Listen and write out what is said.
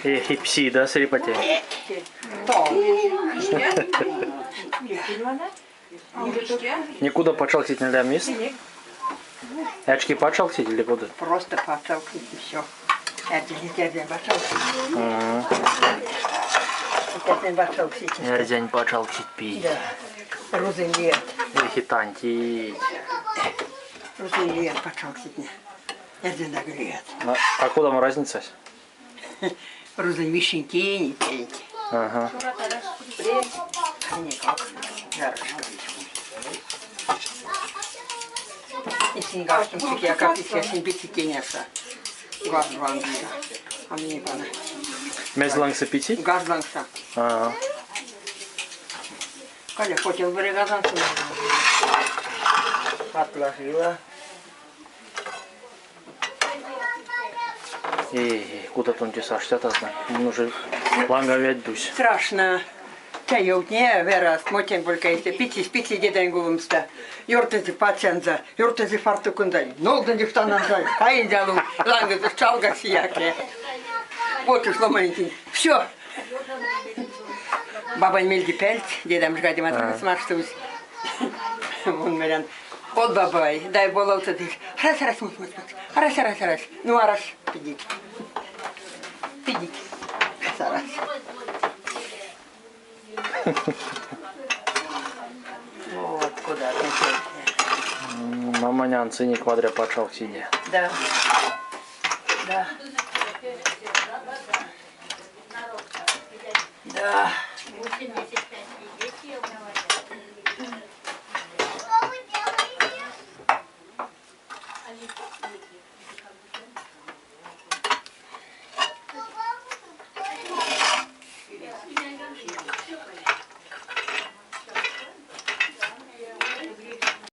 Эх, и пси, да, сырепатяй? Никуда пачалксеть нельзя мест? Очки пачалксеть или куда? Просто пачалксеть и все. Эрзянь пачалксеть. Эрзянь пачалксеть. Эрзянь пачалксеть пиить. Да. Рузынь лият. Эх, и тантить. Рузынь лият пачалксетне. Эрзянь лият. А кодамо разница? Рузынь вишенькие петь. Ага. Никак. Исин гаштым яка писясин пицитеняса. Газ лангса. А мне пана. Мезь лангса пицить? Газ лангса. Ага. Каля хотел бы газанцу. Отложила. Эй, куда тон тесэ аштят, а знаю. Он уже ланга ведь дусь. Страшно. Те верас, мотень только пицись, пици дедань гулумста. Ёртынзе пацянза, ёртынзе фартукунза, нолдынзе штананза, каинзе ланга чалга сияке. Вот уж ломанький. Все. Бабань мельги пельть, дедам жгадим смаштусь. Вон мерян. От бабай, дай бололты ты. Раз, раз, мут, мут, мут. Раз, раз, раз. Ну, а раз, пидить. Пидить. Раз, раз. Вот куда ты. Маманян циник вадря пачалкседе. Да. Да. Да. Что вы делаете?